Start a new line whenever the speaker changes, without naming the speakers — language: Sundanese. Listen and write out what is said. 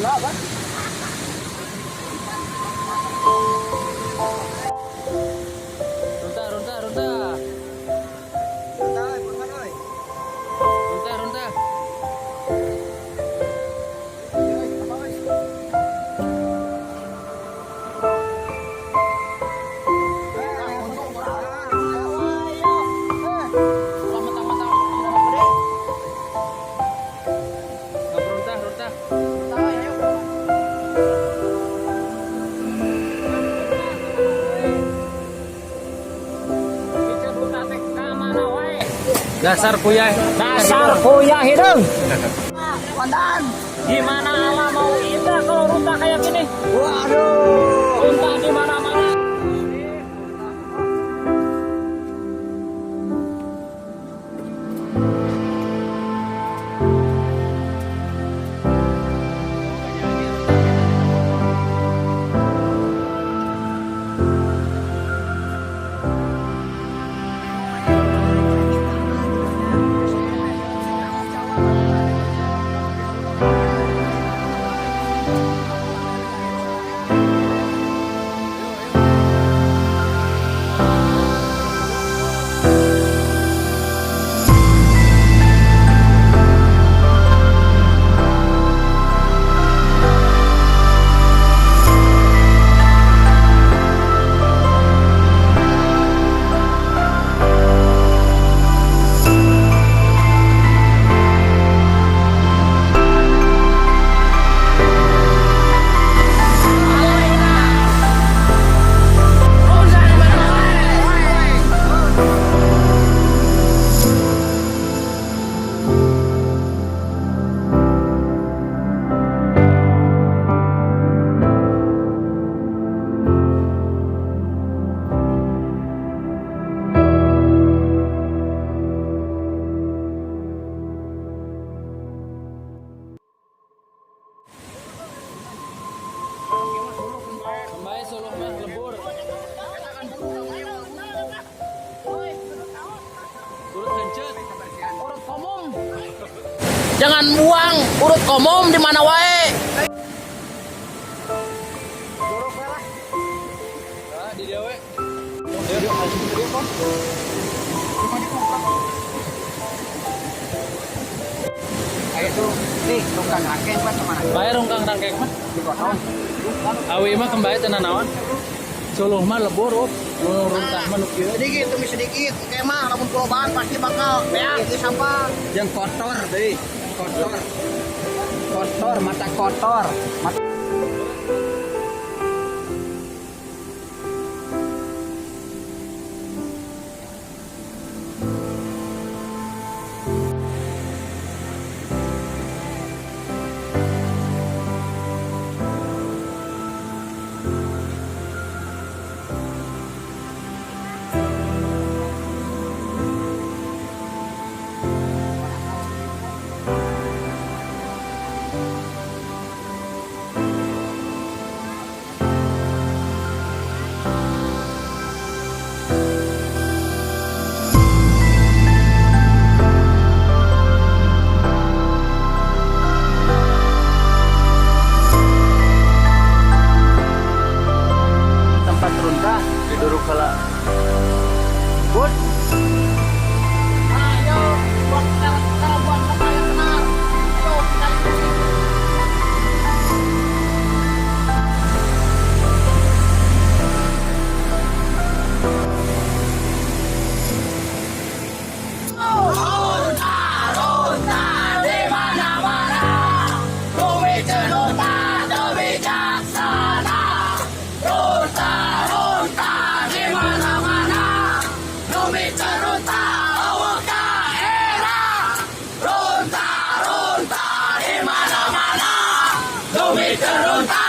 Gula apa?
Runtah, runtah, runtah.
Runtah, euy, buruan euy.
Runtah, runtah.
Euy, apa euy? Eh, untung ayo. Eh, mentang-mentang gede.
Runtah, runtah.
Runtah, euy, ayo.
Dasar puyah.
Dasar puyah hideung.
Kondan.
Gimana alam mau indah kalau runtah kayak gini?
Waduh.
Runtah di mana-mana.
Kembali suluh mah lebur. Urut kencet.
Urut komum. Jangan buang urut komum di mana wae.
Ah, di dia we.
Yuk, ayo, Kon. Ayo tuh, nih, tukang rangkeng pas kemana?
Bae rungkang rangkeng mah.
Digotong.
Awi mah kembali tenan naon. Suluh mah lebur, up. Nu runtah mah nu kieu.
Sedikit demi sedikit, kayak mah lamun perubahan pasti bakal beak itu sampah.
Yang kotor deh, kotor. Kotor, mata kotor. Mata.
Tempat runtah diduruk heula. Bud,
Ayo, buang cara buang sampah yang benar. Ayo, kita ikuti.
Runtah, runtah di mana-mana. Bumi celuta bijaksana. Runtah, runtah di mana-mana. Bumi celuta era. Runtah, runtah di mana-mana. Bumi celuta.